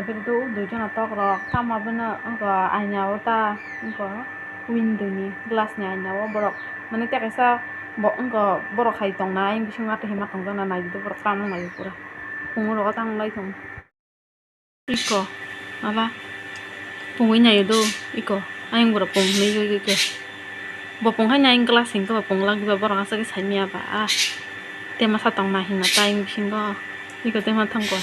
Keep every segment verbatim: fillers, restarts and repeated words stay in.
Philto o duijon tok rok tamo bini wngkha aina o ta wngkha window ni glass ni aina o borok mane tei kaisa bo wngkha borok hai tong nai bisingo athaima tong jana nai borok tamo nai pura pungo rogo tang lai tong. Iko, aba, pungwi naio do, iko, ayang borok pung hinwi gwi gwi khe. Bo pung haino ayang glass hinkhe bo pung lak diba, borok aswk khe saimanya ba, ah, tema satong ma hinma ta ayang bisingo, iko tema thangkho.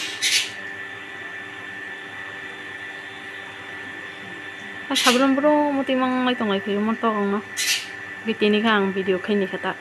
Ah, sabrum brum muti mang lai tong lai khe, omo tok wngno. Tini khe ang video khaini khe ta.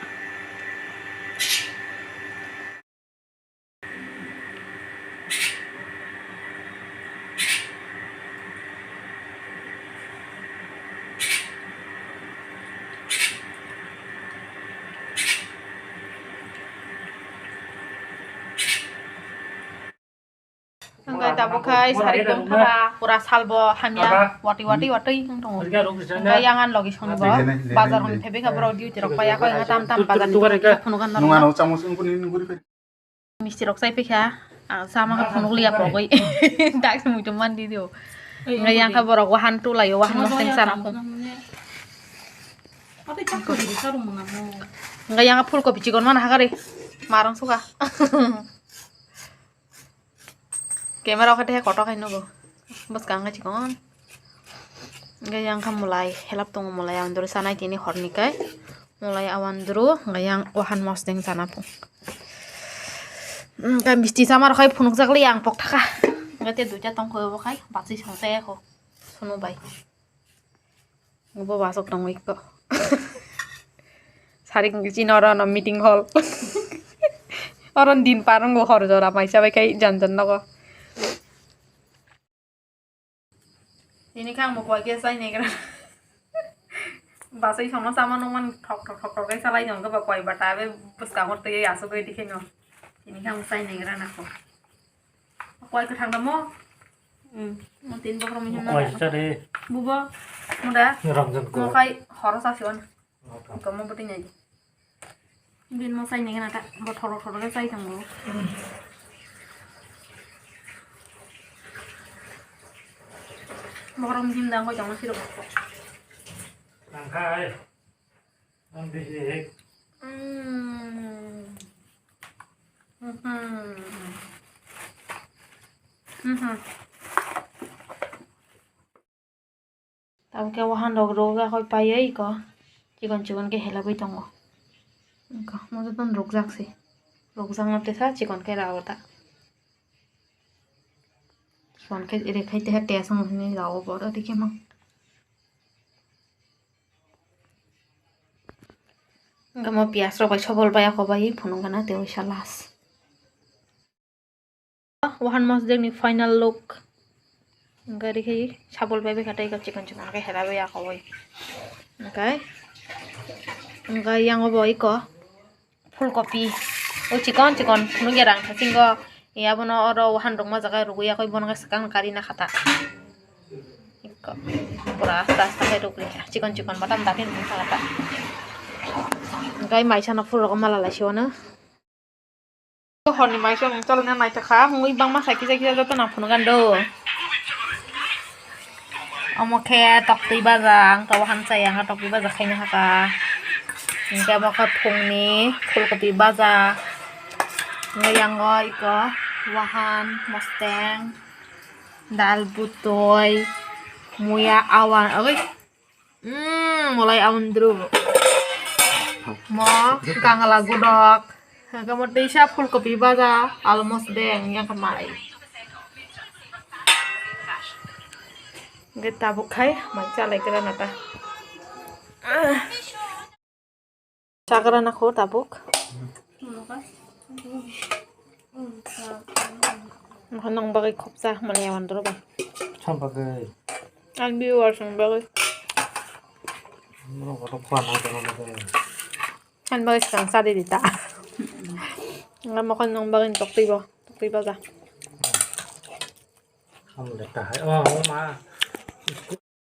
Hwnkhe tabuk khai sari tongthara pura salbo hamya wati wati wati wng tongo. Hwnkhe yang ang logi songni bo bazar hwnwi phaibai kha borok duty rok paiya kho hwnkhe tam tam bazar ni phunukha norok. Misti rok chai phikha, ang sama khe phunuk liya pogwi. Dak se muitu man di dio. Hwnkhe yang kha borok wahan tu laio, wahan mosteng sana phung. Hwnkhe yang kha phulkopi chikon mana hakari. Marang suka. Camera khe kotor khai nugo. Bwskang khe chikon. Hwnkhe yang kha mulai helap tongo, mulai andro sanai tini horni kai. Mulai awandru, hwnkhe yang wahan mosdeng sana pu. Hwnkhe misti sama rok khai phunukjak li ang pok thaka. Hwnkhe tei duita tongkho bo khai, bachwi song chaya kho. Sunu bai. Bo bachok tongwi kho. Sarik chini oro no meeting hall. Oro din par wngo hor jora maisa bai khai jan jan nogo. Tini khe ang bo koi khe chai negra. Bachwi songno chama nukman thok thok thok thok khe salai jong khe bo koi bata bai bwskango twi asugwi twi khe no. Tini khe ang chai negra nang kho. Koi kwthang da mo? Hmm. Mo tin bokhorok mihim na. Koi sa de. Bubo. Muda. Ramjan ko. Mo khai horo sa siwan. Tomo bwtwi nai di. Bini mo chai nai gana ta, bo thoro thoro khe chai tongo. Bohrok bini dang koi tongo sirok. Nang khai. Nang bisi hek. Mm. Mhm. Mhm. Tabuk khe wahan rok rwgwi akhoi paiwi eko chikon chikon khe helabwi tongo. Eko mo jotono rwkjak se, rwkjakno tesa chikon khe rwo ta. Chikon khe ere khai teha tesa wng hinwi rwo bo oro dikhe mang. Hwnkhe mo piyas rok bai sobol bai akhoi bai phunuk gana tei waisa last. Wahan mosdeng ni final look. Hwnkhe rikhi sabol bai bwkha tei chikon chikon khe hera bai akhoi. Hwnkhe, hwnkhe yang bo eko phulkopi. O chikon chikon phunukya rang thasingo. Abono oro wahan rok ma jaga rwgwi akhoi bono khe swkang kari na kha ta. Eko pura asta asta khe rwgwi chikon chikon batam dati nung kha ta. Hwnkhe maisa no phul rok mala lai se wano. Horni maisong cholokna naithok kha, mui bangma sai kisa kisa joto nang phunuk gando. Omo khe toktwi baja, ang to wahan chai, ang toktwi baja khaina hakha. Hwnkhe omo khe phungni phulkopi baja. Hwnkhe yango eko wahan, mosteng, dal butoi, muya awan, oi. Mm, mulai awandru. Mo kangala gudok. Hwnkhe mo teisa phulkopi baja, almost deng yang khe mai. Hwnkhe tabuk khai mai chalai kra nata. Chagra na kho tabuk. Nokha nang bagwi khopsa mani awandru ba. Sam bagwi. Ang viewers ang bagwi. Norok kotor khwa nang tongma bagwi. Ang bagwi swkang sa di di ta. Nga mokon nang bagwi toktwi bo, toktwi baja. Ang le ta hai. Oh, oh, ma.